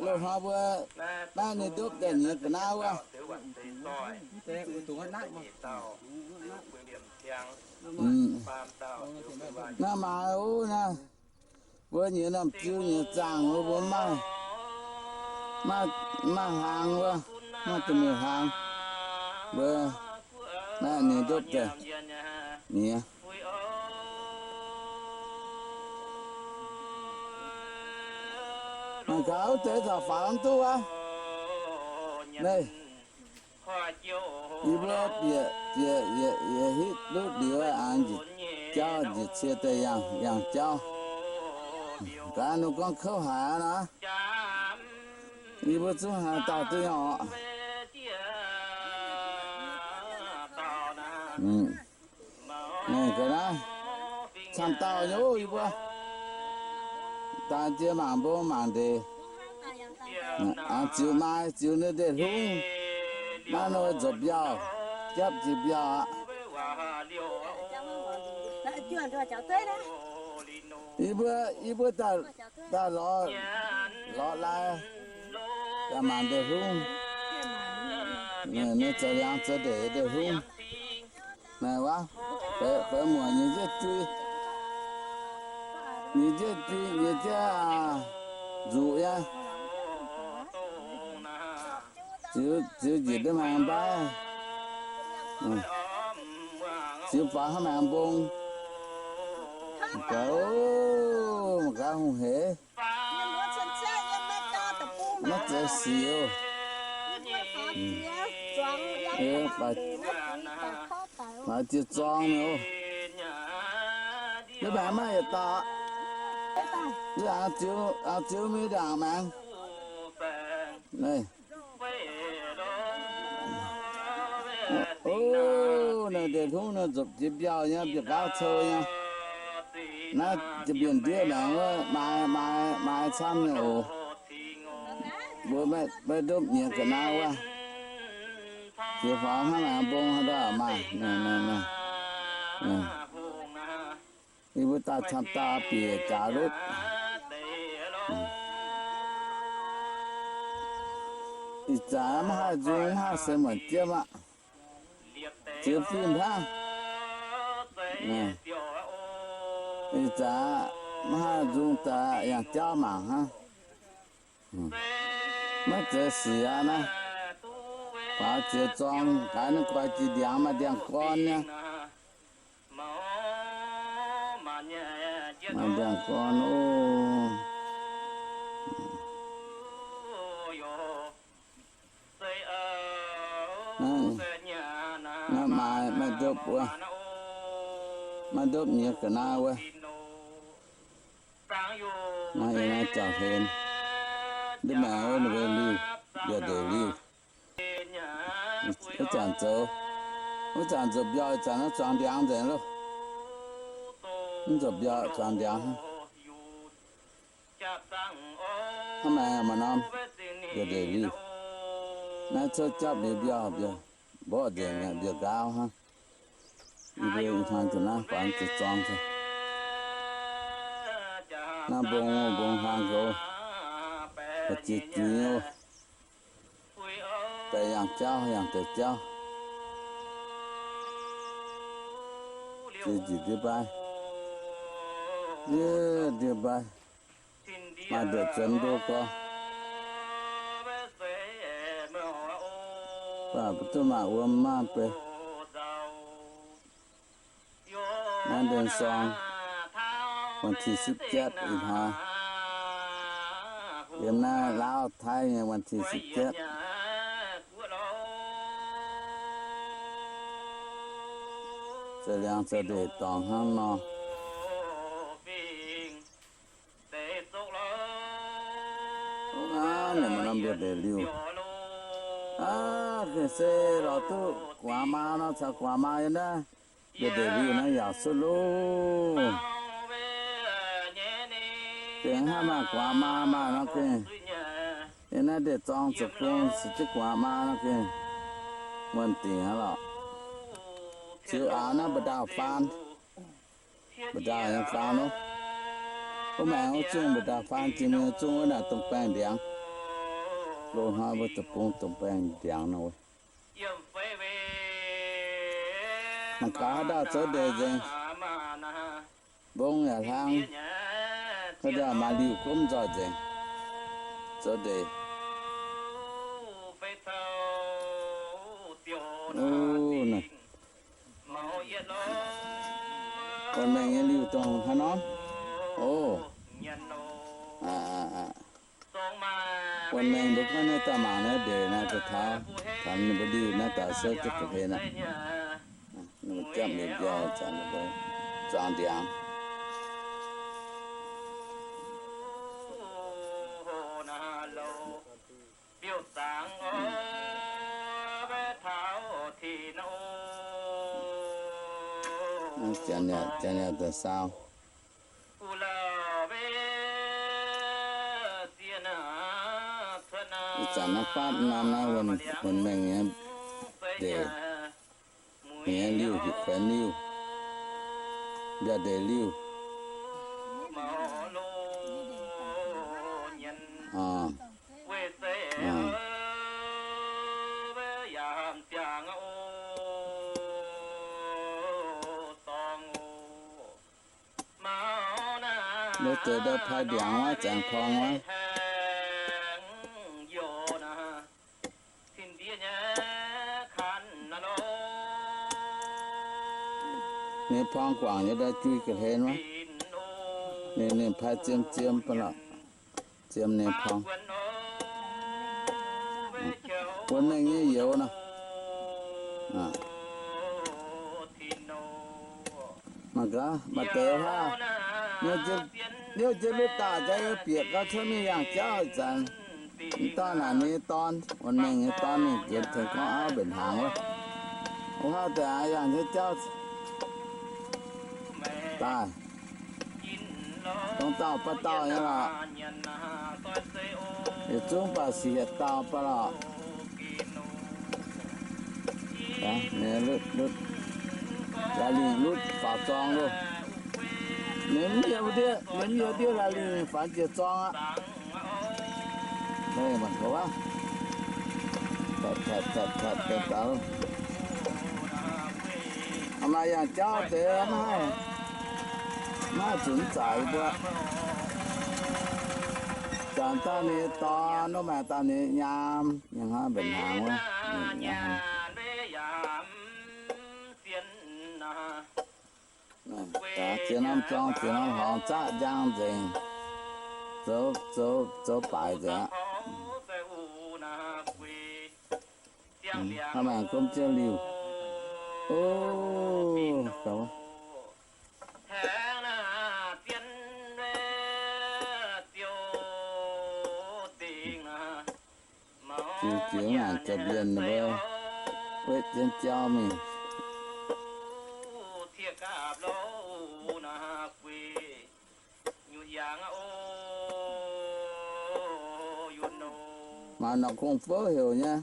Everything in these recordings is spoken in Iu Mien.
Loz-hnoi mbuo naaiv ninh ndopv daaih nyiex ga'naaiv wuov. Naaiv maaih wuov naaiv, mbuo nyiex norm ziu nyiex zaangc wuov, mbuo maaih, maaih hnaangx wuov, maaih duqv mingh hnaangx. Mbuo naaiv ninh ndopv daaih nyiex. Mangc gaax wuov deix caux faaux mv duqv wuov. Naaiv, yie mbuo bieqc, bieqc, bieqc, bieqc hitv ndutv liuz, an njiec jauv njiec cie daaih yangh, yangh jauv. Gaax ninh gorngv kouv haic aqv nor, yie mbuo zungv haaix dauh duqv nyei orqc. Naaiv ga'naaiv camv dauh nyei, yie mbuo daaih jiex mangc mbong mangc ndeic. Ziux maaih ziux ninh ndeic-hlungv, naaiv nor nzuopc mbiauh, japv jiex mbiauh aqv. Yie mbuo, yie mbuo daaih, daaih lorz, lorz lai, daaih mangc ndeic-hlungv. Ninh zoux liangx zoux ndeic ndeic-hlungv. Naaiv wuov, feix muoc nyei njiec jui, nyei njiec jui, nyei njiec nzuqc nyei. Ziux, ziux njiec ndiev maengx mbaiv, ziux faaux hnangv maengx mbong. Gaax, mangc gaax hungh heix. Maiv zeiz sic oc. Faaux jiex zorng mi'aqv. Ndiev maengx maiv yietc dauh. Ndiev aengx ziux, aengx ziux mingh ndaangc maengx. Naaiv, o, naaiv ndeic-hlungv naaiv nzuopc jiex mbiauh nyei, mbiauh nqaauv cou nyei. Naaiv jiex mbienc ndiev maengx wuov, maaiz, maaiz, maaiz camv nyei oc. Mbuo maiv, maiv ndopv nyiex ga'naaiv wuov. Jiex faaux hnangv maengx mbong haaix ndau maaih. Yie mbuo daaih camv dauh bieqc jaax lutv. Ih zanc maiv haih nzung, maiv haih se muonc jiemv aqv. Ziux fim hnangv. Ih zanc maiv haih nzung daaih yangh jauv mangc hnangv. Maiv zeiz sic aqv naaiv. Faaux jiex zorng gaaix naaiv guaix jiex ndiangx maaih ndiangx-gorn nyei. Maaih ndiangx-gorn oc. Naaiv maaih, maaih ndopv wuov, maiv ndopv nyiex ga'naaiv wuov. Naaiv yie naaiv jauv-hlen, ndiev maengx wuov ninh mbuo liuh, mbiauh ndeic liuh. Wuov zanc zoux, wuov zanc nzuopc mbiauh, ih zanc naaiv zuangx ndiangx nzengc loh. Mv nzuopc mbiauh zuangx ndiangx hnangv. Hnangv naaic maaih norm mbiauh ndeic liuh. Naaiv cuotv japv liuz mbiauh, mbiauh mborqv nzengc mi'aqv, mbiauh nqaauv hnangv. Yie mbuo ih hnoi zuqc naaiv faaux jiex zorng caux naaiv mbong, mbong hlang nqox, jiex juiz nyei oc. Daaih yangh jauv, yangh deix jauv. Jiex njiec ndiev mbaiv, ndiev, ndiev mbaiv. Maaih ndeic zuonx ndo gorx, baac mv duqv maaih wuom maanh beiv. Naaiv เดือนสอง วันที่สิบเจ็ด ih hnoi, yiem naaiv Laauv Taiv nyei วันที่สิบเจ็ด. Zoux liangx zoux ndeic dorngc hnangv nor. Aav, ninh maaih norm mbiauh ndeic liuh. Aav, gengh se lorz duqv gu'nguaaz maa nor, caux gu'nguaaz maa yiem naaiv mbiauh ndeic liuh naaiv yaac suv loh. Gengh hnangv maaih gu'nguaaz maa maaih nor gengh, yiem naaiv ndeic zorng zoux gong se jienv gu'nguaaz maa nor gengh muonh dingc aqv lorqc. Ziux aax naaiv mba'ndaauh faan, mba'ndaauh nyei faan loh. Wuov maengx wuov zungh mbu'ndongx faan jiex mingh wuov zungh wuov naaic domh baengh ndiangx. Loz-hnoi mbuo deic-bung domh baengh ndiangx nor wuov. Mangc gaax haaix dauh zoux ndeic nzengc. Mbong yaac hlang, haaix dauh maaih liuh gomv nzoih nzengc, zoux ndeic. Wuov mengh nyei liuh dongh haaix norm? O, wuov mengh mbuo gorngv naaiv daaih mangc naaiv ndeic naaiv daaih taux, taux ninh mbuo liuh naaiv daaih souv jienv ga'hlen aqv. Ninh mbuo japv liuz mbiauh zanc ninh mbuo zuangx ndiangx. Janx yaac, janx yaac daaih saau. Ih zanc naaiv faatv norm naaiv wuonh, wuonh mengh nyei ndeic, nyei liuh, hietc kuonx liuh, mbiauh ndeic liuh. Loz-deix ndau pai ndiangx wuov, zaengx porng wuov. Ninh porng guangc nyei ndau jui ga'hlen wuov. Ninh, ninh pai ziem ziem ba'laqc. Ziem ninh porng. Wuonh mengh nyei youz nor. Mangc gaax, maaih deix hlaax, niouv jienv lutv daaih jaax yiem bieqc gauh cuotv mingh yangh jauv ih zanc. Mv dauh naaic ninh nyei dorn, wuonh mengh nyei dorn ninh nzuonx tengx gorngv auv mbenc hnaangx wuov. Wuov hlaax deix yangh jienv jauv daaih, dongh dauh baav dauh nyei lorqc. Yietc zungv baac sic hietc dauh baav lorqc. Laaix lingh lutv faaux zorng loh. Ninh mv yiem ndiev, ninh mv yiem ndiev laaix lingh faaux jiex zorng aqv. Mangc gaax, tatv tatv tatv deix daaih. Maaih yangh jauv deix mv haih, mv haih zunc mv zaic mbuo. Zanc dauh ninh nyei dorn, wuov maengx dauh ninh nyei nyaam, ninh hnangv mbenc hnaangx wuov. Ziex norm zorng ziex norm horngz zaqv njang nzengc, zoux, zoux, zoux baaic nzengc aqv. Hnangv naaic gomv jienv liuh. O, ziux ziux naaic jaa-mbienc wuov, wetv jienv jauv mingh. Maaih norqc kungx fouv heuc nyei.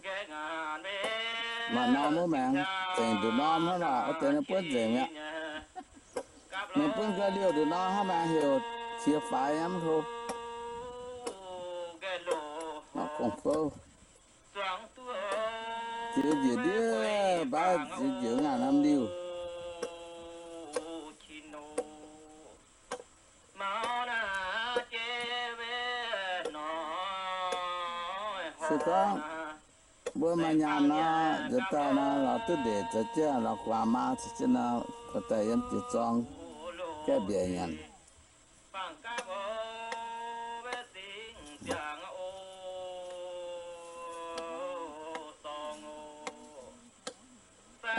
Maaih norm wuov maengx zengc nduqc norm hnangv naaic, wuov deix ninh buonv nzengc mi'aqv. Ninh buonv ga'liouh nduqc norm hnangv maengx heuc qiex faix nyei mv hlo. Norqc kungx fouv. Ziux njiec ndiev mbaav, ziux njiec ngaanc norm liuh. Se gorngv mbuo maaih nyaanh nor, nzuonx daaih nor, lorz duqv ndeic zoux jienv, lorz gu'nguaaz maa zoux jienv nor, daaih yiem jiex zorng gaeqv mbiaec nyanc.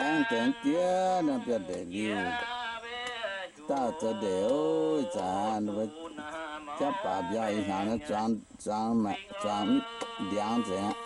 Aengx deix jiex nor mbiauh ndeic liuh. Dauh zoux ndeic, ih zanc japv baac mbiauh ih hnyangx nor zuangx, zuangx ndiangx nzengc aqv.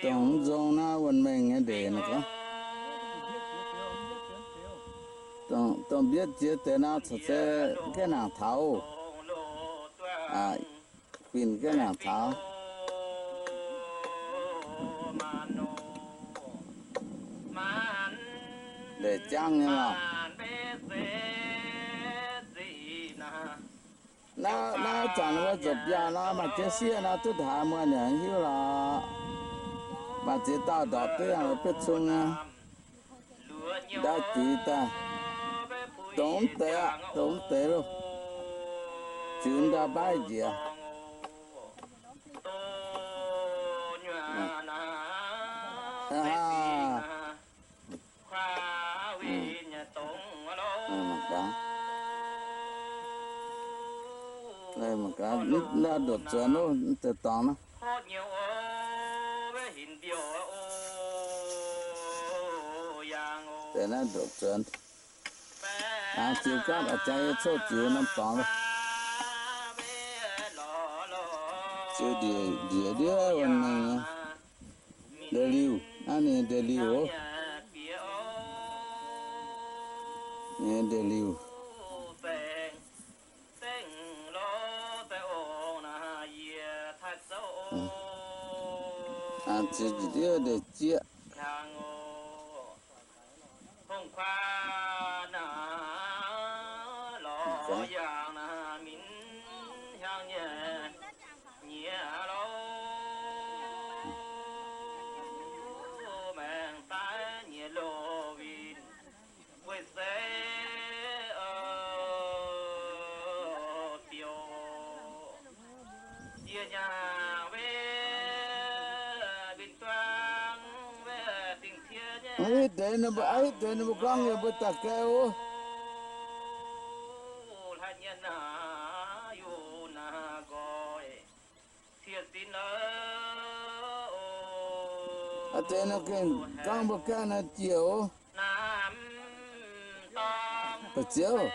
Dongh mv nzong naaiv wuonh mengh nyei ndeic naaiv gorngv, dongh mbietv jiex deix naaiv corc se gaengh nangc taux, fin gaengh nangc taux. Ndeic jangv nyei lorqc. Naaiv, naaiv zanc mbuo nzuonx biauv nor, maaih jiex sieqv nor duqv taux muonh yaac hiuv lorqc. Maaih ziex dauh ndorpc duqv yangh la'bieiv cung nyei. Ndau juiz daaih. Dongh mv deix aqv, dongh mv deix loh. Juiz ndau mbaiv njiec. Ndortv zuonx loh, deix dorngx naaiv. Deix naaiv ndortv zuonx. Ziux gapv a'jang yie coqv ziux norm dorngx loh. Ziux ndiev ndiev ndiev wuonh mengh nyei. Ndeic-liuh, naaiv ninh ndeic-liuh oc. Ninh ndeic-liuh. Ziux ndiev ndeic-zieqv. Ih deix ninh mbuo, ih deix ninh mbuo gorngv nyei mbuo daaih gai oc. Ih deix ninh gengh gorngv mbuo gaengh naaiv jiex oc. Ba'ziouv.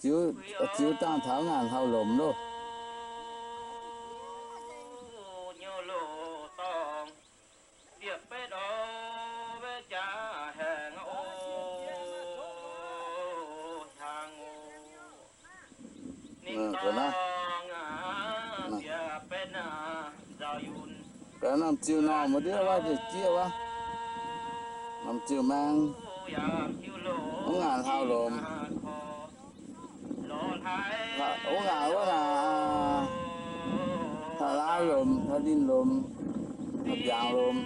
Ziux, ziux dangh taux ngaanc hlauv lomc loh. Gaax norm ziux norm wuov ndiev wuov, jiex jieqv wuov. Norm ziux maeng, wuov ngaanc hlauv lomc. Wuov ngaanc wuov naaic, hlaax lomc, hlaax linh lomc, mbiaangx lomc.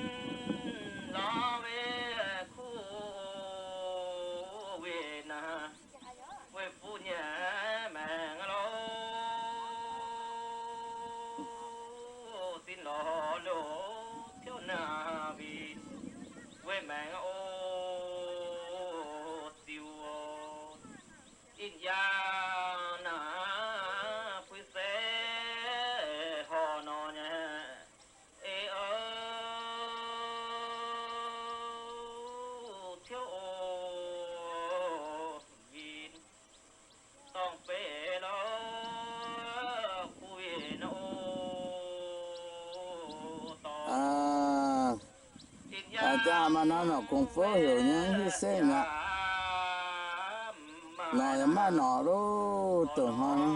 Aa, jaa maaih norm norqc kungx fouv heuc nyei, hiuv sengv aqv. Norqc yaac maiv norqc loh, dongh hnoi.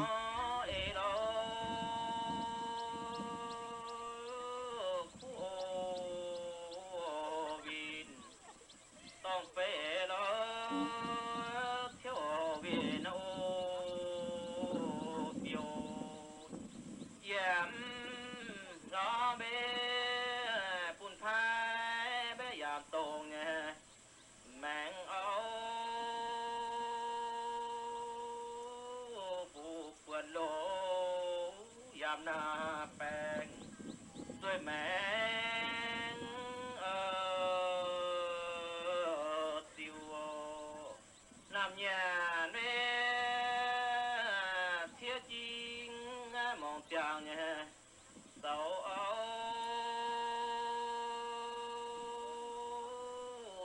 Maengx auv, mbuo buonc loz yaac naaic baengc, zueih maengx ziux. Naamh nyanc maiv ciev jing, mungz ziangx nyei zoux auv,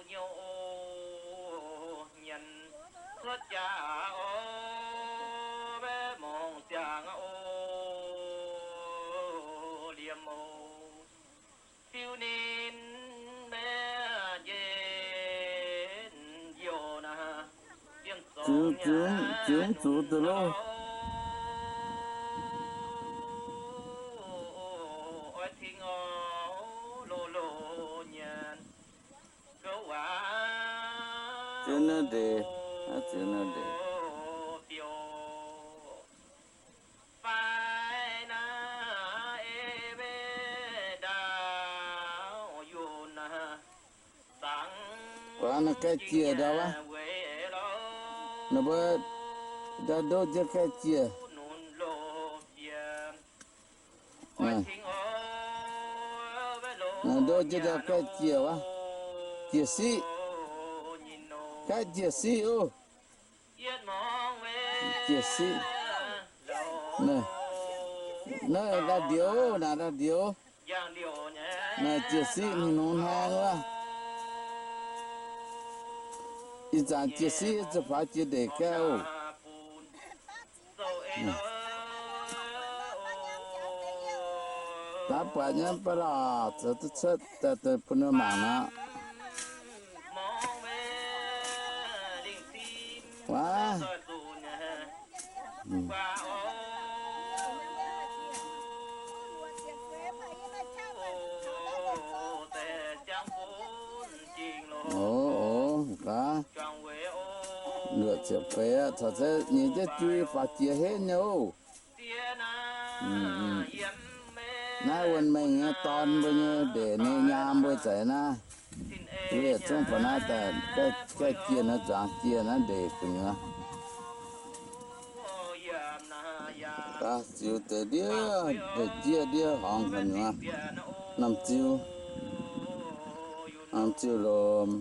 nyouz nyanc cuotv jaax oc, maiv mungz ziangx oc. Ziux, ziux, ziux mv zuqc deix loh. Ziux naaiv ndeic, ziux naaiv ndeic. Guaax naaiv gaeqv jiex ndau wuov. Ninh mbuo ndau ndoqv jienv gaeqv jiex. Naaiv ndoqv jienv ndau gaeqv jiex wuov. Jiex siqv. Gaeqv jiex siqv oc. Jiex siqv. Naaiv, naaiv ndau ndioux, naaiv ndau ndioux. Naaiv jiex siqv ninh nungx hnaangx wuov. Ih zanc jiex siqv zuqc faaux jiex ndeic gaeqv oc. Daav buatc nyei mv baac lorqc, zoux duqv cuotv daaih bun ninh mangc aqv. Waac. Oc, oc, gaax. Luoqc ziepc feix aqv, caux se nyei jienv jui faaux jiex henv nyei oc. Naaiv wuonh mengh nyei dorn mbuo nyei ndeic nyei nyaam mbuo za'eix naaiv. Yie zungv ba'naaiv daaih gaeqv jiex naaiv, zuangx jiex naaiv ndeic gu'nyuoz. Ziux deix ndiev, ndeic jiex ndiev horngz gu'nyuoz. Norm ziu, norm ziu lomc.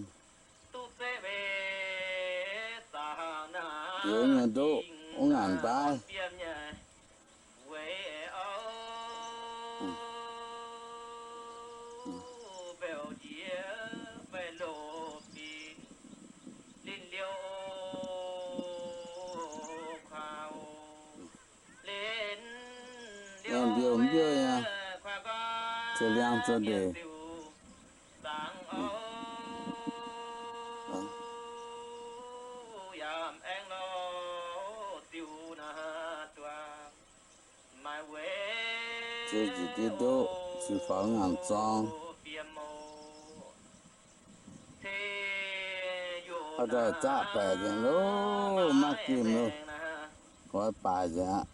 Yie nyei ndoqv wuov ngaanc mbaaih. Mbiouh mbiouh nyei, zoux liangx zoux ndeic. Ziux njiec ndiev ndoqv, ziux faaux ngaanc zorng. Haaix dauh zaqv baeqc nzengc loh, maiv gemh loh, oix baaix nzengc aqv.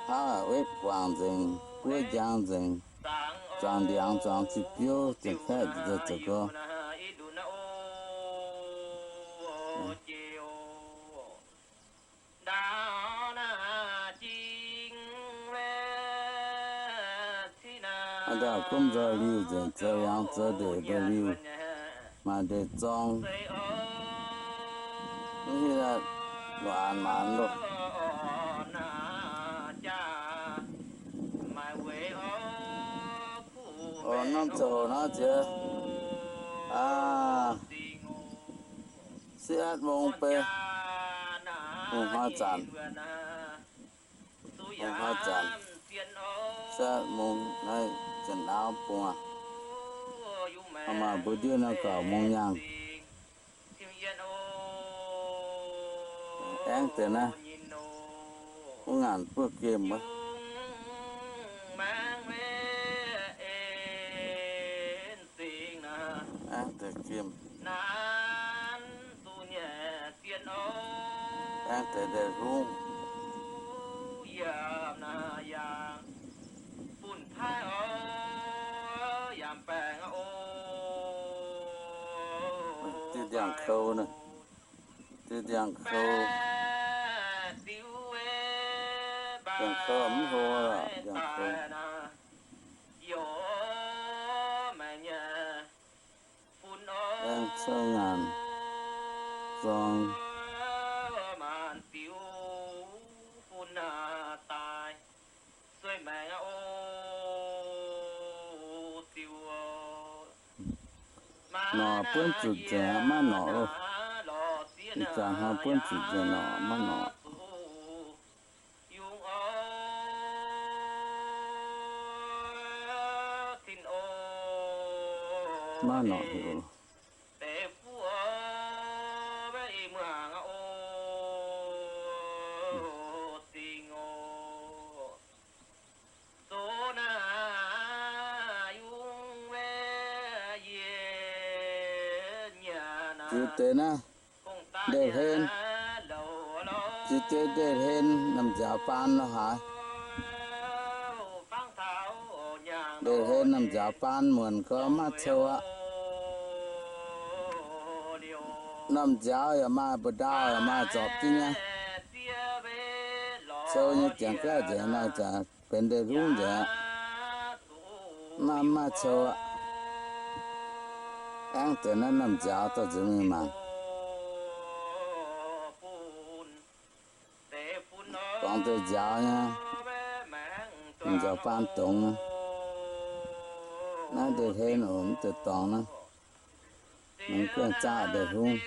Haav wetv guangc nzengc, guov njang nzengc, zuangx ndiangx zuangx ziqc biouv, ziepc kaeqv zoux gau. Haaix dauh gomv nzoih liuh nzengc, zoux liangx zoux ndeic ndoh liuh, maaih ndeic zorng. Mv hiuv loh, aanx maanz loh. Oc, norm ziangh hoc nor ziex, aa, sieqv atv mong bei, hungh hnoi zanc, hungh hnoi zanc, sieqv atv mong naaiv zienx naauv bung aqv. Maaih mbuo ndiev nor gauh mong nyaangh. Aengx deix naaiv, wuov ngaanc buov gemh wuov. Aengx deix gemh. Aengx deix ndeic hungv. Diuh ndiangx-kou naaiv, diuh ndiangx-kou, ndiangx-kou mv hlo lorqc, ndiangx-kou. Aengx cuotv ngaanc zorng. Norqc buonv zuqc nzengc aqv, maiv norqc loh. Ih zanc hnoi buonv zuqc nzengc norqc, maiv norqc. Maiv norqc heuc. Ziux deix naaiv, ndeic hlen, ziux deix ndeic hlen, namh nziaaux baan lo haaix. Ndeic hlen namh nziaaux baan muonc gau maiv cou aqv. Namh nziaaux yaac maaih, mbu'ndongx yaac maaih, zorpc jienv nyei. Cou nyei jangx gaav nzengc, naaiv zanc benx ndeic-hlungv nzengc aqv. Maiv, maiv cou aqv. Aengx deix naaiv namh nziaaux dorh nzuonx mingh mangc. Dorngx deix nziaaux nyei, nziaaux baan dongz. Naaiv ndeic hlen oc, mv deix dorngx naaiv. Mv guanh zaah ndeic-hlungv.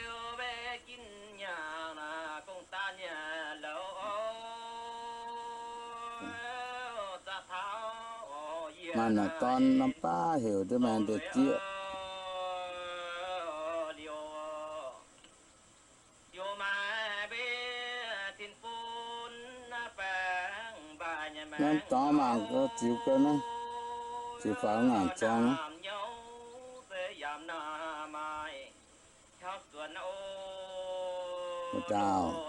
Maaih norqc dorn norm baav heuc ndiev maengx ndeic-zieqv. Norm dorngx mangc gaax, ziux gaax naaiv, ziux faaux ngaanc zorng. Mbu'ndongx.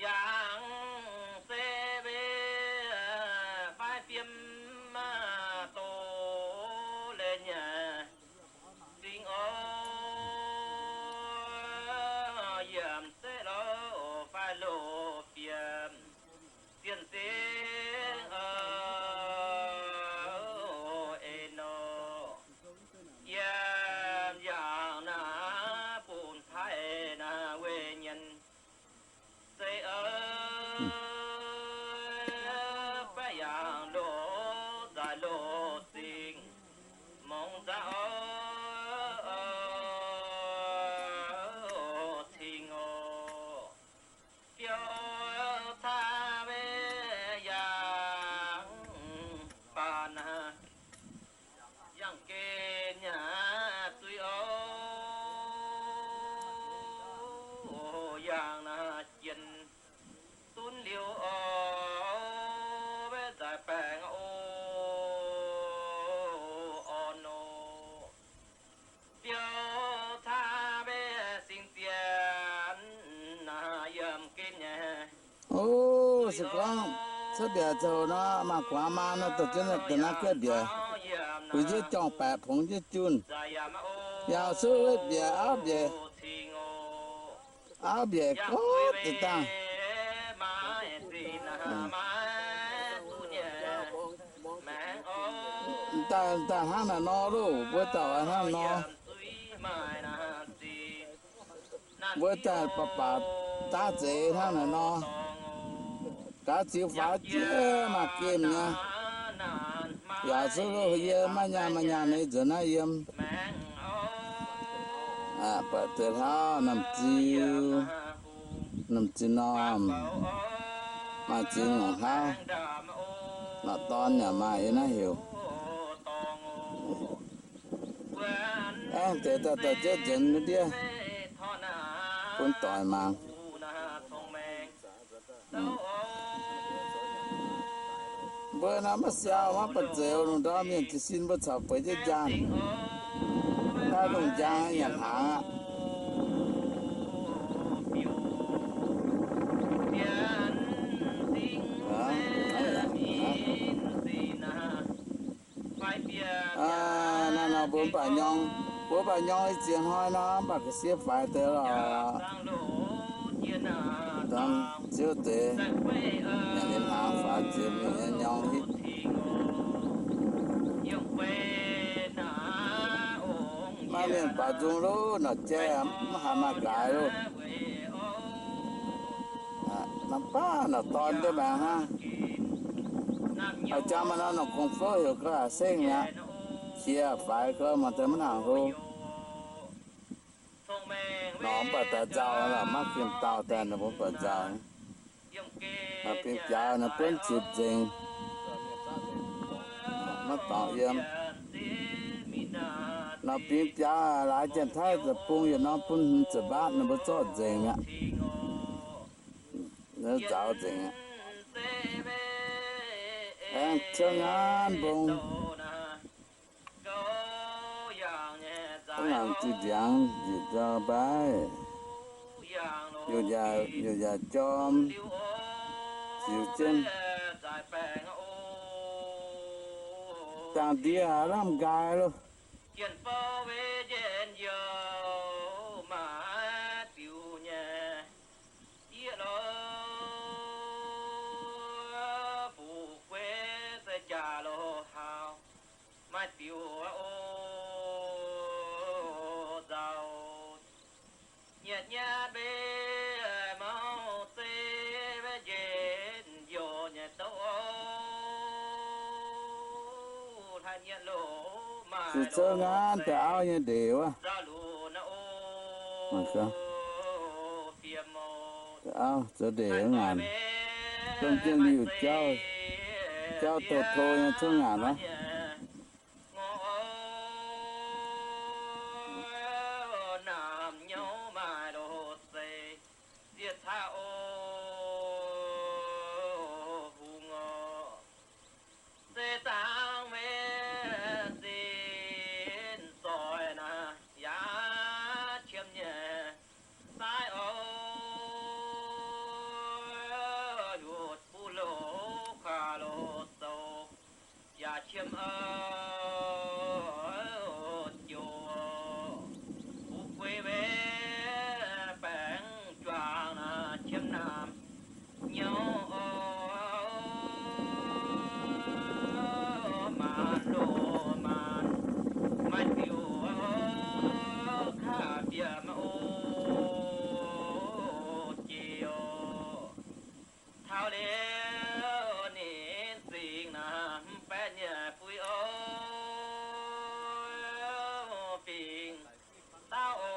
Yangh se mbe fai fiem doz leiz nyanc zingh oc. Yiemc zeqv loz fai loz fiem zienh zingh oc, eix nor. Yiem yangh naaiv bun taaih naaiv weih nyanc se oc, baeqc yangh loz nzaaih loz zingh mongx nzangc oc, cing oc. Biouv caa mbe yangh baac naaiv yangh gen nyanc zuiz oc, yangh naaiv jien dunv liuz oc, mbe nzaaih baengh oc, orn oc. Biouv caa mbe singx zienx naaiv yiem gen nyei. O, se gorngv cuotv mbiaec zoux nor, maaih guaax maa nor, dorh jienv daaih naaiv guaih mbiaec, buix njiec jorngh baeqc pongx njiec junh. Yaac suv mbiaec auv mbiaec, auv mbiaec gorngv ziex dangh. Daaih, daaih hnangv naaic nor loh, mbuo dauh hnangv nor. Mbuo daaih baac baac daav zeix hnangv naaic nor. Gaax ziux faaux jiex maaih gemh nyei. Yaac zuqc loh yie maiv nyaanh maiv nyaanh nyei nzuonx naaiv yiem. Aa, buatc deix hlauv, namh ziux, namh ziux normh, maaih ziux ngorc hlauv, norqc dorn yaac maaih yiem naaiv heuc. Aengx deix daaih dorh jienv nzuonx ndiev bun doic mangc. Mbuo naaiv maiv siau maiv baac zeix lungh ndorm mienh jiez sin mbuo caux bueix jienv njaanh. Naaiv lungh njang nyanc hnaangx aqv. Naaiv nor mbuo mv baac nyorng, mbuo mv baac nyorng i ziex hnoi nor, mv baac ga'sie faix deix lorqc. Dangh ziouv deix nyanc liuz hnaangx faaux jiex mingh nyei nyorng hitv. Maaih mienh baaux nzung loh, norqc jai mv haiz maaih nqaaix loh. Norm baav norqc dorn ndiev maengx hnangv. Haaix jangx maaih norm kungx fouv heuc ga'haav sengv mi'aqv. Qiex faix gau, mangc deix maiv nangc hlo. Nor mv baac daaih nzauh lorqc, maiv fiem dauh daaih nor mbuo baac nzauh. Bingx biaux naaiv buonv zutc nzengc, maiv dorngx yiem. Nor bingx biaux laaix Janx-Taiv deic-bung yietc norm bun hmz ziepc mbaatv nor mbuo zorqv nzengc mi'aqv. Nzaaux nzengc aqv. Aengx cuotv ngaanv mbong, hnangv naaic zinh ndiangx njiec ndau mbaaih, yaac, yaac jorm ziux jienv. Dangh ndie haic lamh nqaai loh. Jien-fouv weic njien-youh maaih diuc nyei diev loh, fu'jueiv se jaax loh haauh maaih diuc o nzauh. Nyietc nyatv mbe mauv zeiv njien-youh nyei douv o, hlaax nyatv loh maaih. Zuqc zouv ngaanv deix auv nyei ndeic wuov. Deix auv zoux ndeic wuov ngaanc, domh jienv liuh jauv, jauv douz-to nyei zouv ngaanc wuov. Naamh nyouz maaih loz-seix, ziex caqv o hungh o. Se dangh maiv zinh zoih naaic yaac qiemx nyei saaiv o, yutc buv loz kuaaic loz zoux yaac qiemx o, joux fu'jueiv weic baengc juangc naaic qiemx naamh nyouz o, maanc loz maanc maaih diuc o, kaav bieqc maaih o, jiex o. Taux liuz ninh zingx naaic mv baeqv nyei fuiv o, bingx dauh o,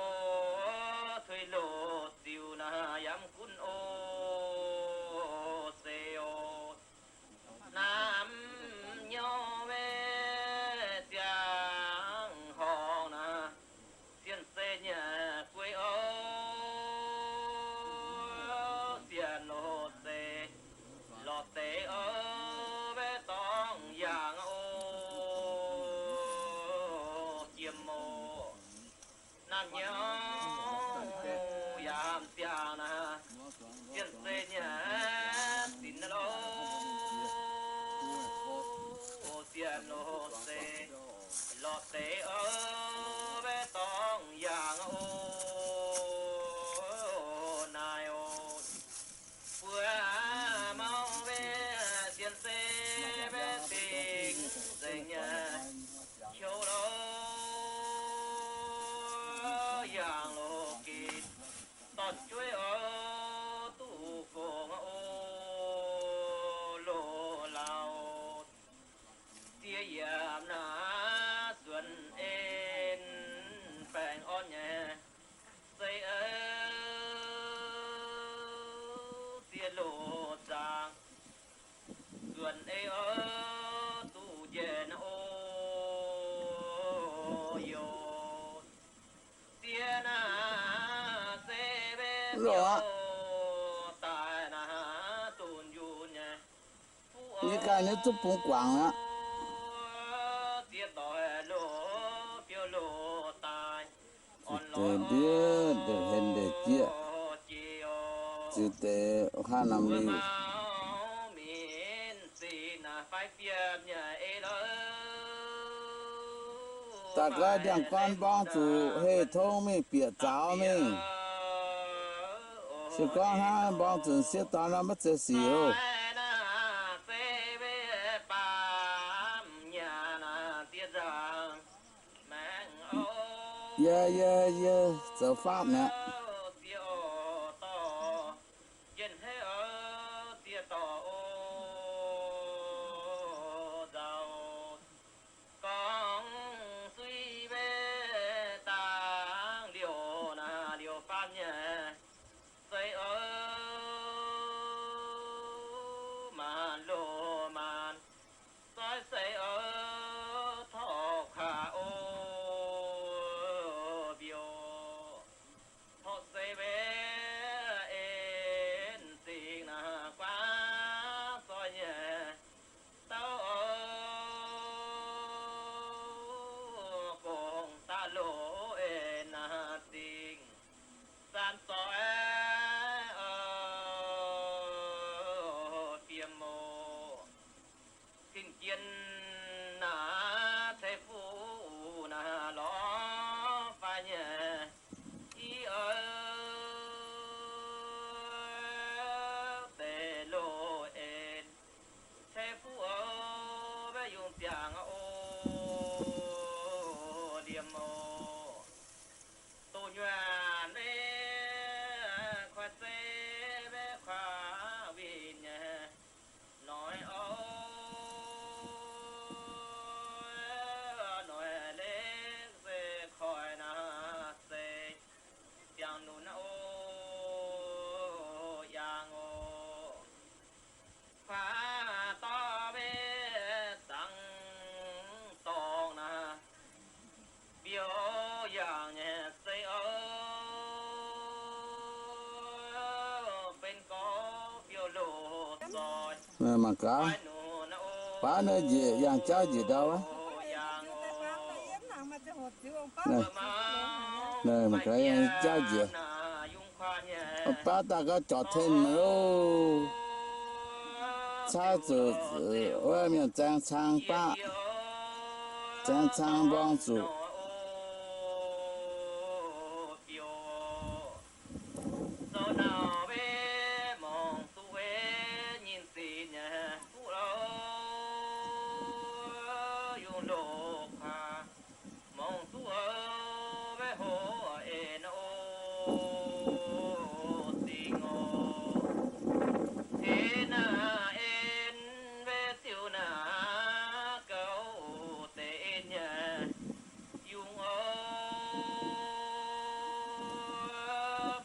tuix loz ziux naaic yaac mv gunv o, se o. Naamh nyouz maiv ziangh horngh naaic, sienx se nyei guei o, sienx loz-seix lorz deix o, maiv dorngx yangh o, jiem o. Naamh nyouz yaac ziangh naaic, sienx se nyei zinx loh, sienx loz-seix lorz deix o, maiv dorngx yangh o, naaic o. Buo mauv mbe sienx se maiv dingc nzengc nyei, qiu loh, yangh loh gitv, dorn-jueiv o, duqv gongx o, loz-lauh. Ziex yiemc naaic suonc en baengh orn nyei, se ziex loz zaangc, suonc ei o, duqv njiec o, youz. Ziex naaic se mbe biouv daaih naaic dunh yunh nyei. Yie ganh nyei zuqc bungx guangc aqv. Deix ndiev, deix hlen, deix jieqv, ziux deix haav norm liuh. Daaih gau ndiangx-gorn mborng zuqc heh tong mingh bieqc zaux mingh. Se gorngv hnangv mborng zuqc sieqv dorn nor maiv zeiz sic oc. Yie, yie, yie zoux faatv mi'aqv. Mangc gaax, baav naaiv njiec yangh jauv njiec ndau aqv. Mangc gaax, yangh jauv njiec. Baav daaih gauh corc ten loh. Caav zuqc wuov mienh zaeng cang baqv, zaeng cang mborng zuqc. Yungz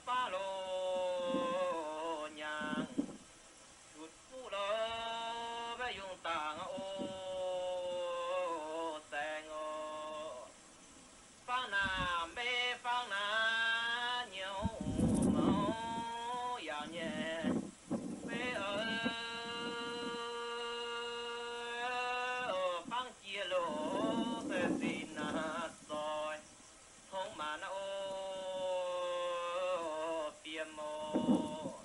baav loh nyaangh, cuotv fuqv loh maiv yungz dangx oc, saeng oc. Fangx naaic meiv fangx naaic nyouz mouv yaac nyei meiv oc, fangx jiex loh se zinh naaic zoih tongx maanc oc, fiem oc.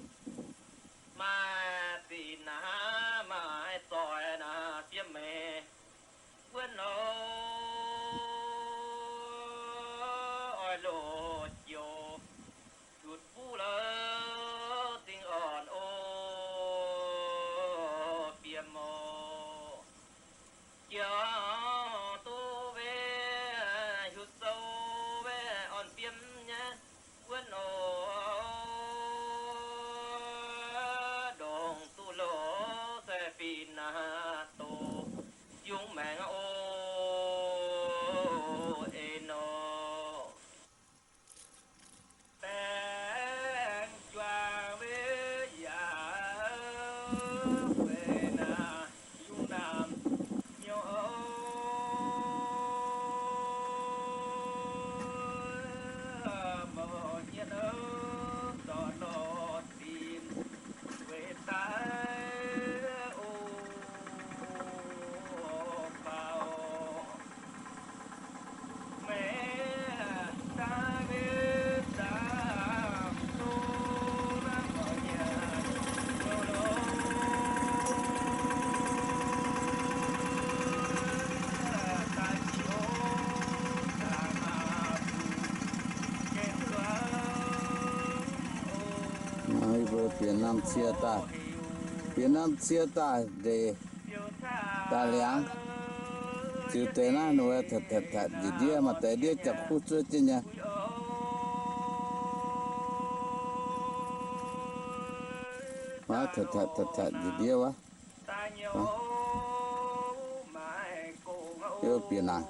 Maaih zinh naaic maaih zoih naaic fiem meih wuonv oc, oix loz-joux cuotv fuqv loh zingh orn oc, fiem oc. Jiex duqv mbuo hiuv sou mbuo orn fiem nyei wuonv oc, ndongc duqv loh se fih naaic doz yungz maengx oc, en oc. Baengc juangc mbuo yaac weic naaic yungz naamh nyouz mouc nyienh dorn lorz zinh weic daaih oc, faaux Mbuo bieqc norm cie daaih, bieqc norm cie daaih ndeic daaih liangx. Ziux deix naaiv ninh mbuo tatv tatv tatv njiec ndiev, maaih deix ndiev jauv-kuv zuov jienv nyei. Tatv tatv tatv tatv njiec ndiev wuov. Bieqc naaic.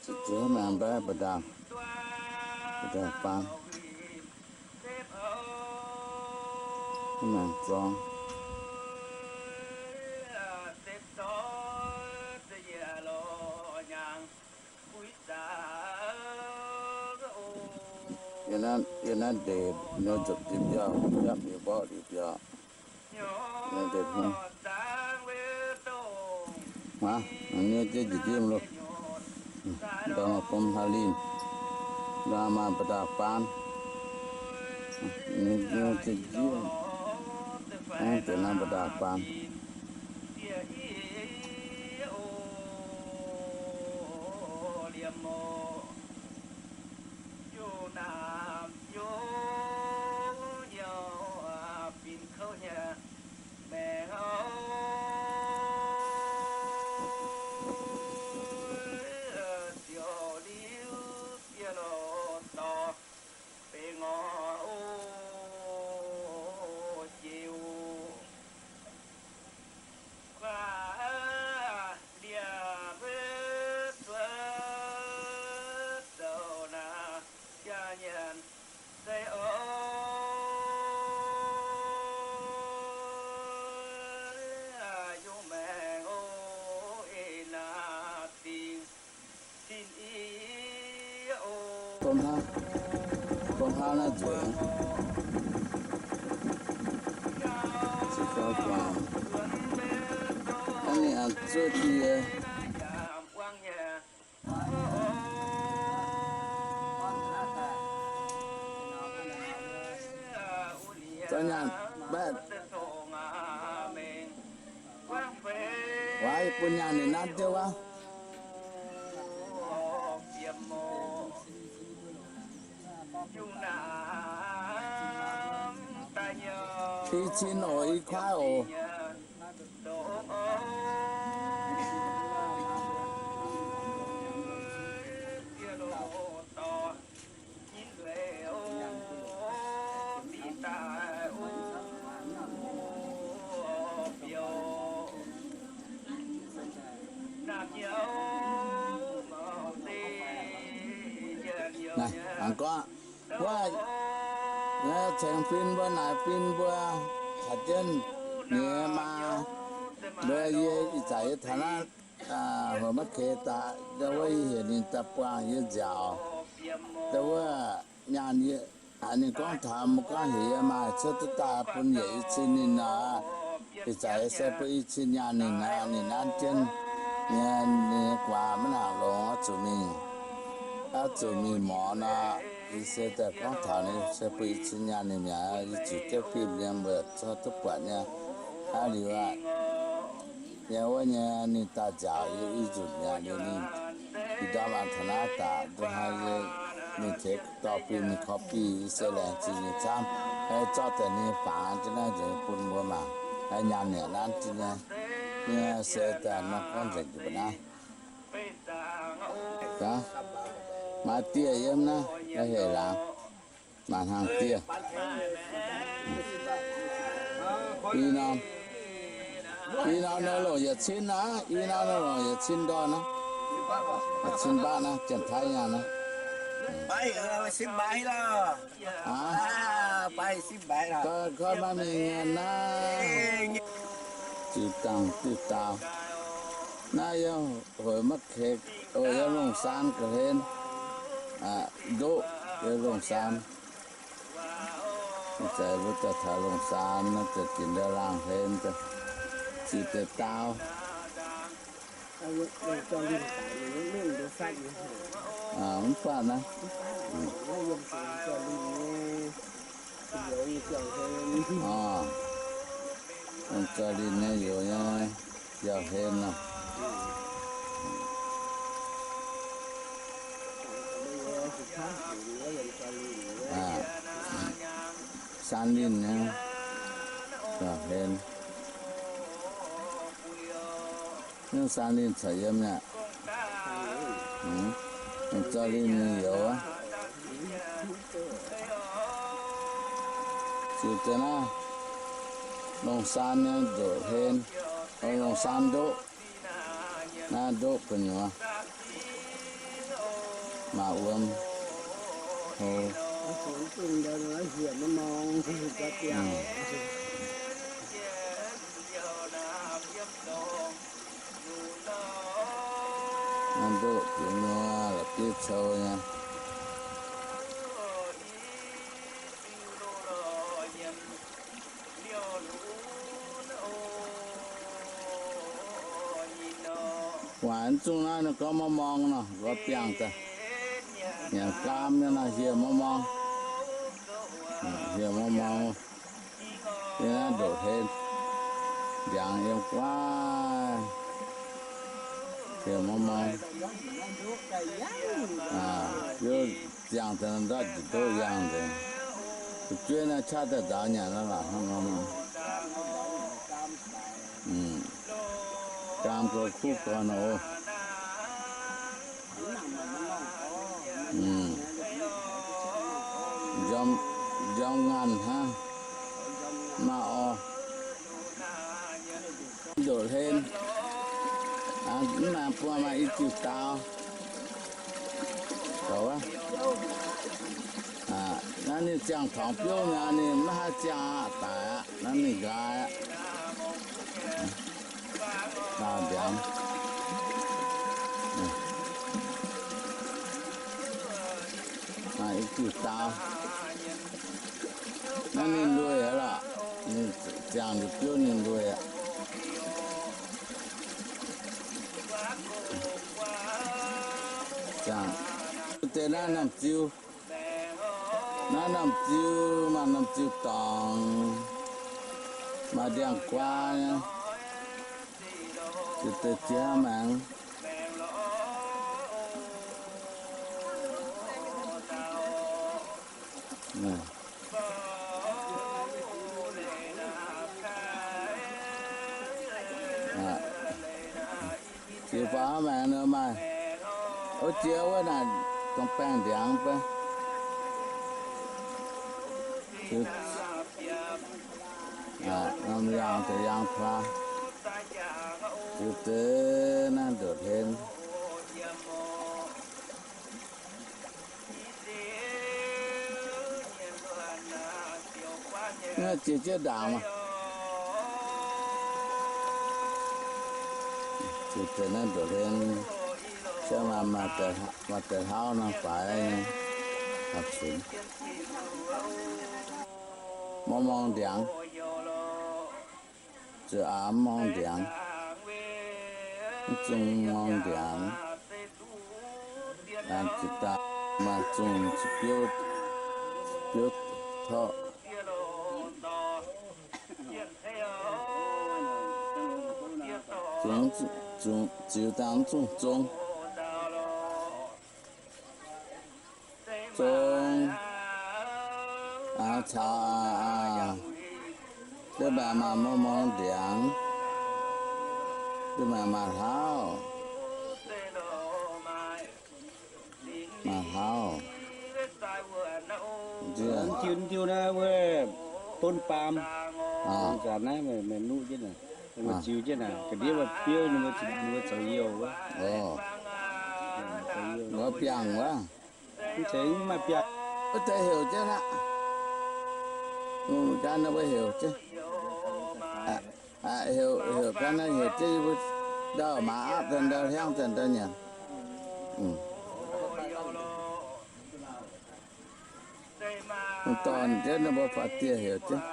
Ziqc zuqc mangc mbaeqv ba'ndaauh, ba'ndaauh baan, mangc zorngx. Yie naaiv ndeic nor nzopc diuh biauv, yie mborqv diuh biauv. Hnangv, nyei jienv njiec ndiev loh. Ndau maaih bom hlaax linh, ndau maaih ba'ndaauh baan. Nyei jienv ndiev, hnangv deix naaiv ba'ndaauh baan. Bung hnangv, bung hnangv naaiv nzueic. Naaiv ninh aengx zuov die. Zorqv nyaanh mbaeqv. Waac bun nyaanh ninh nanv jienv wuov. I cin oc, i kuaaiv oc. Naaiv, mangc gorngv, wuov, naaiv ceng fin mbuo, naaic fin mbuo, caux jienv nyei maa, mbuo yie ih zanc yie taux naaiv, aa, hoc maiv keix daaih, ndau wuov yie heuc ninh daaih buangh yie nziaauc. Ndau wuov nyaanh yie, ninh gorngv taux mbuo gorngv heuc yie maaih cuotv duqv daaih bun yietc i cin ninh nor. Ih zanc yie se bun i cin nyaanh ninh nor, ninh nanv jienv nyei, ninh guaax maiv nangc longx, oix zuqc mingh, oix zuqc mingh morz nor. Yie se daaih gorngv taux ninh se bun i cin nyaanh ninh mi'aqv, yie zuqc jienv fim nyei mbuo cuotv duqv buatc nyei. Hnangv liuz aqv, yie wuov nyei ninh daaih nziaauc yie i nzunc mi'aqv liuz ninh, ih ndorm aqv taux naaiv daaih nduov hnangv yie, ninh tengx dorh fim ninh korv-fim yie se laengz zingh ninh camv, zorqv daaih ninh fangx jienv naaiv nzengc bun mbuo mangc, nyaanh ninh nanv jienv nyei. Yie se daaih nor gorngv nzengc mbuo naaiv. Maaih dieh yiem naaiv, heh laangz. Maaih hnaangx dieh. I norm, i norm nor longc yietc cin aqv. I norm nor longc yietc cin ndorn aqv. Yietc cin mbatv naaiv, Janx-Taiv nyaanh naaiv. Aav, gorngv maiv mingh naaiv. Ziux dangh diuh daaux. Naaiv yiem hoic maiv keix, yiem longh saan ga'hlen. Ndoqv yiem longh saan. Ih zanc mbuo daaih taux longh saan, naaiv deix ginc ndau laangh hlen, ziux deix daaux. Mv baac naaiv, longh zaux linh nyei youz nyei biauv-hlen nor. Saan linh nyei biauv-hlen. Naaiv saan linh caux yiem mi'aqv. Longh zaux linh nyei youz aqv. Ziux deix naaiv, longh saan nyei ndoqv hlen, longh saan ndoqv. Naaiv ndoqv gu'nyuoz maaih wuom. Naaiv ndoqv gu'nyuoz la'bieiv cou nyei. Waaic mv zungh naaiv ninh gorngv morng morng nor, lorz biangh daaih. Nyanc gaam nyei nor, hieh morng morng. Hieh morng morng. Yiem naaiv ndoqv hlen, ndiangx yiem guaav, hieh morng morng. Biouv ziangh daaih ndortv njiec ndoqv yangh nzengc. Fu'jueiv naaiv qaqv daaih nzaaux nyanc naaiv laac hnangv nor. Gaam goux kuv gorn oc. Njormh nganh hnangv, maaih orv. Ndoqv hlen, mv nangc buangh maaih i diuh daaux. Naaiv ninh ziangh torngx biouv mi'aqv, ninh maiv haih ziangh aqv, daic aqv, naaiv mingh nqaai aqv. Daauh ndiangx. Diuh dau. Naaiv ninh lui aqv lorqc. Ninh ziangh njiec biouv ninh lui aqv. Ziangh. Deix naaiv norm ziu. Naaiv norm ziu, maaih norm ziu dorngx, maaih ndiangx-guaa nyei. Ziouc deix ziex maengx. Ziux faaux maengx nor maaih, wuov ziex wuov naaic dongh baengh ndiangx beiv. Norm yaangh deix yaangh paa, ziux deix naaiv ndoqc hlen. Naaiv ziex jienv ndaangc maah. Ziux deix naaiv ndoqc hlen, se maaih, maaih deix hlauv nor faix nyei, hapv cunx. Mov morng ndiangx. Zuqc aamx morng ndiangx, mv zungh morng ndiangx. Aengx ziouc daaih maaih zungh ziqc biouv, ziqc biouv torqv. Zungh, zungh, ziux dangh mv zungh zong. Zong, aengx caux, deix maengx maaih morng morng ndiangx, deix maengx maaih hlauv, maaih hlauv. Diuh, diuh naaiv wuov bun baam, zanc naaiv meih nuqv jienv naaic, mbuo ziux jienv naaic, ga'ndiev mbuo biouv ninh mbuo zoux youh wuov. Wuov biangh wuov. Mv zeiz, mv maaih biangh. Wuov deix heuc jienv aqv. Mv ganh naaiv mbuo heuc jienv. Heuc, heuc ganh naaiv heuc jienv yie mbuo ndau maaz aapv daaih ndau hiaangv daaih ndau nyanc. Mv dorn jienv ninh mbuo faaux dieh heuc jienv.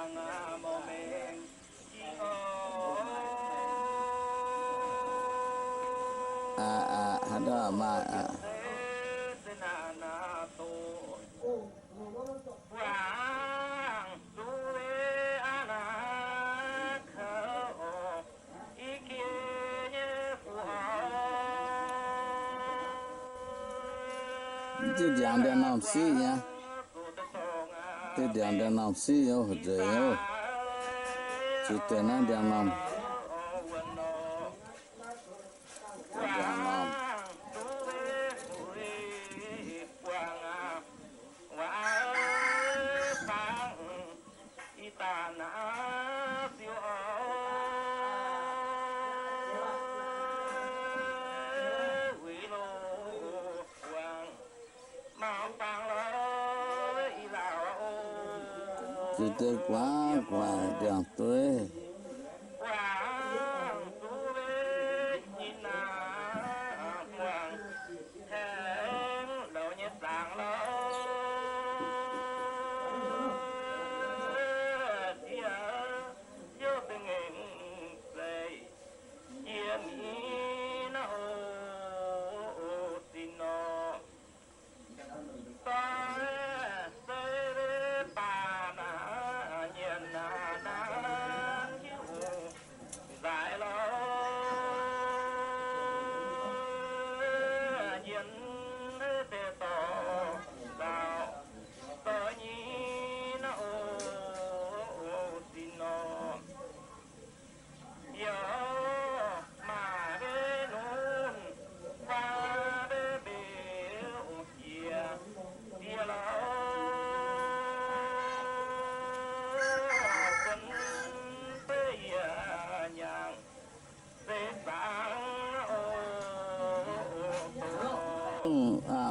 Haaix ndau maaih aqv. Diuh ndiangx ndiangx-normh siqv nyei. Diuh ndiangx ndiangx-normh siqv nyei, heuc nzengc nyei. Ziux deix naaiv ndiangx-normh. Ndiangx-normh. Ziux deix guaax guaax ndiangx-dueiv.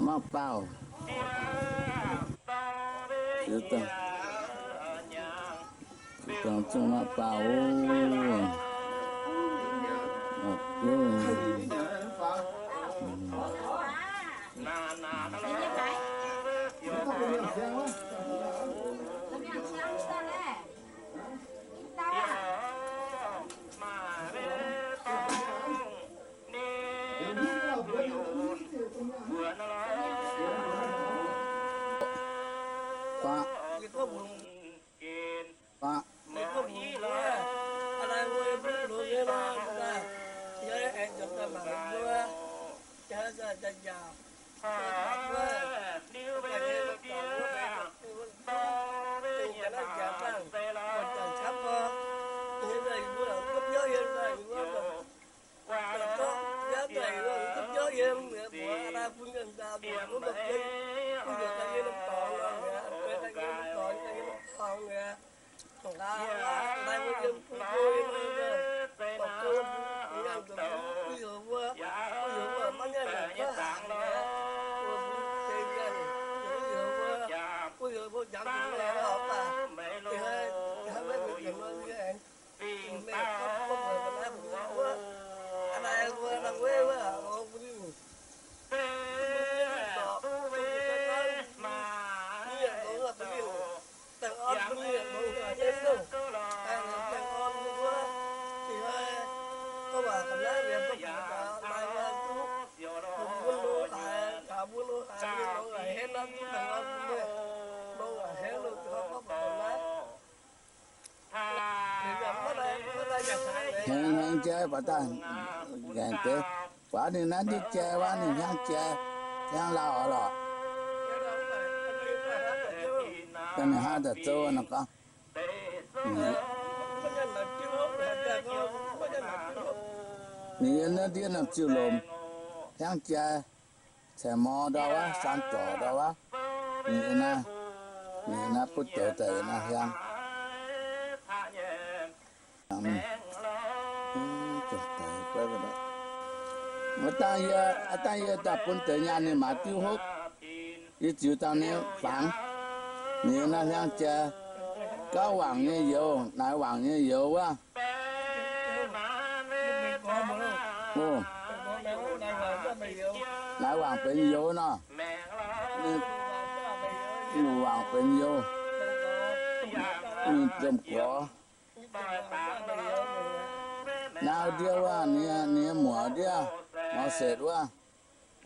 Mangc baauh. Dangh zungh mangc baauh oc. Gu'nguaaz. Gu'nguaaz. Hengx hengx jai baac daaih ngaengc deix. Waac ninh naaiv ndiev jai, waac ninh hnyangx jai, hnyangx lauh oc lorqc. Ganh ninh hnangv daaih zouv nor gorngv. Ninh yiem naaiv ndiev norm ziuh lomc hnyangx jai, caengx mor ndau wuov, saan zorc ndau wuov. Ninh yiem naaiv, ninh yiem naaiv butv douz daaih yiem naaiv hnyangx. Aav dangh yie, aav dangh yie daaih bun deix nyaanh ninh maaiz diuv hopv, yie ziux dangh ninh fangx. Ninh yiem naaiv hnyangx jai, gauv wangc nyei youz, naaiv wangc nyei youz wuov. Naaiv wangc benx youz nor, luc wangc benx youz, ninh ziemx gorx. Naaiv ndiev wuov, ninh nyei muoc ndiev, mor setc wuov,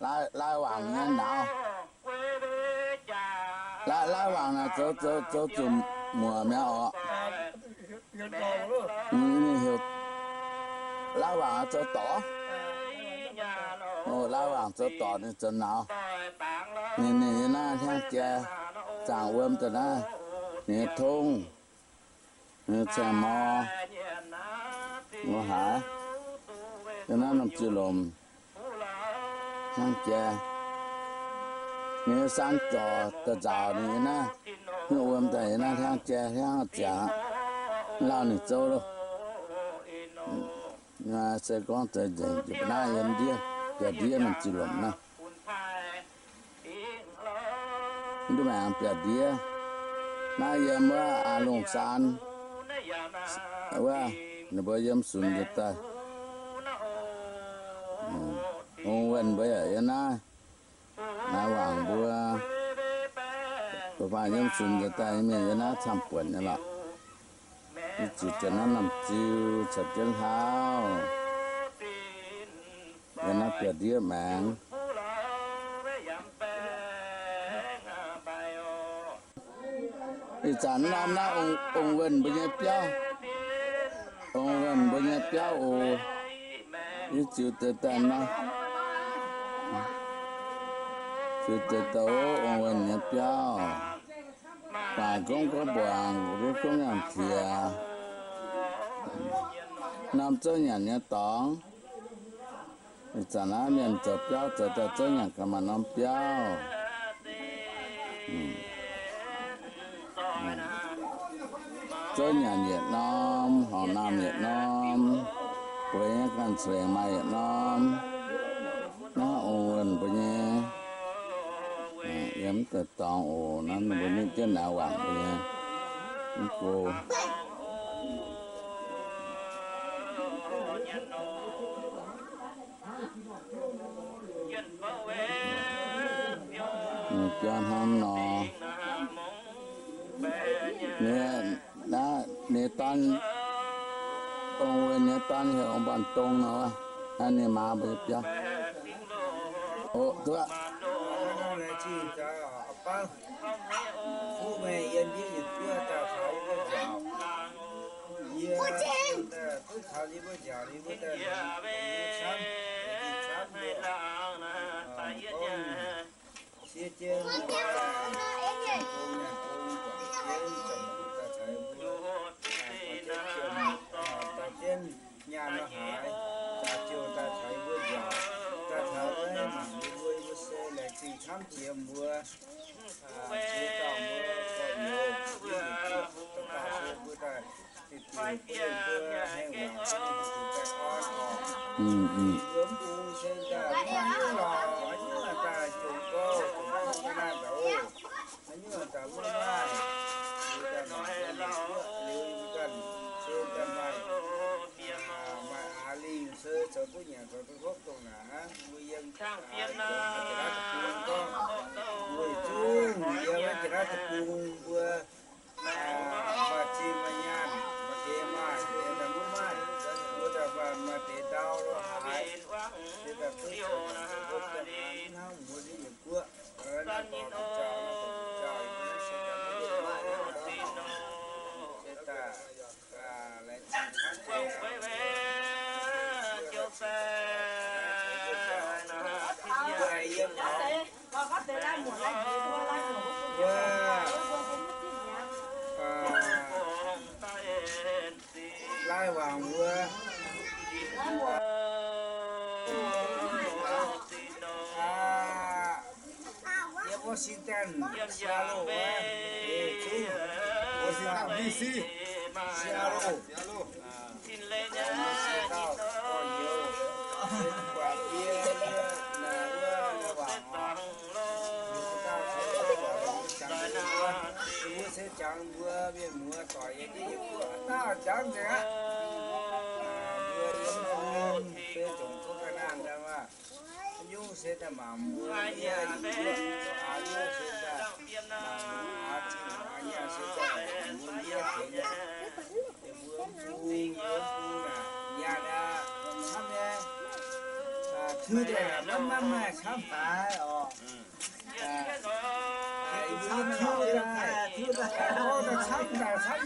lai, lai wangc nyei nauz. Lai, lai wangc naaic zoux, zoux, zoux zuqc muoc mi'aqv oc. Ninh heuc lai wangc zoux dorc. Lai wangc zoux dorc ninh zoux nauz. Ninh, ninh yiem naaiv hnyangx jai, zaangc wuom daaih naaiv, ninh nyei tongv, ninh nyei caengx mor, mor haaix, yiem naaiv norm ziuh lomc hnyangx jai. Ninh nyei saan zorc daaih nzaaux ninh yiem naaiv, hnyouv wuom daaih yiem naaiv hnyangx jai hnyangx ziangx aqv. Lauh ninh zouv loh. Se gorngv zeix nzengc jiex ba'naaiv yiem ndiev, biaux ndiev norm ziuh lomc naaiv. Mv duqv maengx biaux ndiev. Naaiv yiem wuov Aa Lungh Saan wuov, ninh mbuo yiem sunx njiec daaih. Ong Wuonh mbuo yaac yiem naaiv. Naaiv wangc mbuo, mbuo faanh yiem sunx njiec daaih nyei mienh yiem naaiv camv buonc nyei lorqc. Yie ziux deix naaiv norm ziuh caux jienv hlauv, yiem naaiv biaux ndiev maengx. Ih zanc norm naaiv Ong Wuonh mbuo nyei biauv, Ong Wuonh mbuo nyei biauv oc. Yie ziux deix daaih naaiv, ziux deix daaih Ong Wuonh nyei biauv. Baac gorngv gorngv mbuangc, gorngv yangh qiex, norm zouv nyanc nyei dorngx. Ih zanc naaiv mienh zoux biauv zoux daaih zouv nyanc gaax maaih norm biauv. Zouv nyanc yietc norm, horngc naamh yietc norm, bueix nyei ganh ceix maaih yietc norm. Naaiv Ong Wuonh mbuo nyei, yiem mv deix dorngx oc. Naaiv ninh mbuo nitv jienv naaiv wangc mbuo nyei mv go. Biauv hnangv nor. An dong wuov nyei daan heuc Ong Mbaanh Dong nor, ninh maaz mbuo biauv. Oc, duqv. Fuqv meih yiem ndiev yietc guoqv daaih taux yie mbuo nziaauc. Yie duqv taux yie mbuo nziaauc, yie mbuo daaih camv, camv mbuo, gorngv siev jienv, bung nyanc bung guangc jienv, daaih caux yie mbuo, daaih jienv nyaanh nor haaix, daaih ziouc daaih caux yie mbuo nziaauc, daaih taux naaiv mangc yie mbuo, yie mbuo se laengz zingh camv jiex mbuo. Ziex dauh mbuo gorx-youz, mbuo daaih, daaih, daaih, daaih, daaih, daaih, daaih, mbuo mv bung se daaih, mv maaih nyungc lorqc, nyungc daaih jomc gouv, jomc gouv ga'naaiv daaih oc. Nyungc daaih mv maaih, liuz daaih mangc daaih liuz, liuz daaih se daaih maaih, maaih aax lingh se zoux duqv nyanc zoux duqv hopv dongh naaic hnangv. Mbuo yiem, jiex naaiv deic-bung gorngv, mbuo yietc zungv yiem naaiv jiex naaiv deic-bung mbuo maaih zinh maaih nyaanh, maaih deix maaih, deix daaih mv maaih, mbuo daaih maaih, maaih deix ndau lo haaix, se daaih duqv zoux, zoux hopv dongh naaic hnangv mbuo ndiev yietc guoqv, naaiv dorh duqv nziaauc, naaiv dorh duqv nziaauc, se daaih mv maaih, se daaih Lai Wangc wuov, yiem Washington, Seattle wuov, zungv Washington D C, Seattle. Mbuo se jangx mbuo mienh muoz doic yiem ndiev yie mbuo dauh jangx nzengc aqv. Mbuo yiem se jomc zuqc ga'naanh daaih maah. Nyungc se daaih mangc mbuo yie, aa, nyungc se daaih mangc aa, zinh aa, nyaanh se daaih mbuo yie tengx aqv. Yie mbuo mv bung, yie mbuo mv bung naaic, nyaanh aqv, camv nyei. Tui daaih maiv maaih camv daaih oc. Yie mbuo yie tiuv daaih, gorngv daaih camv daaih camv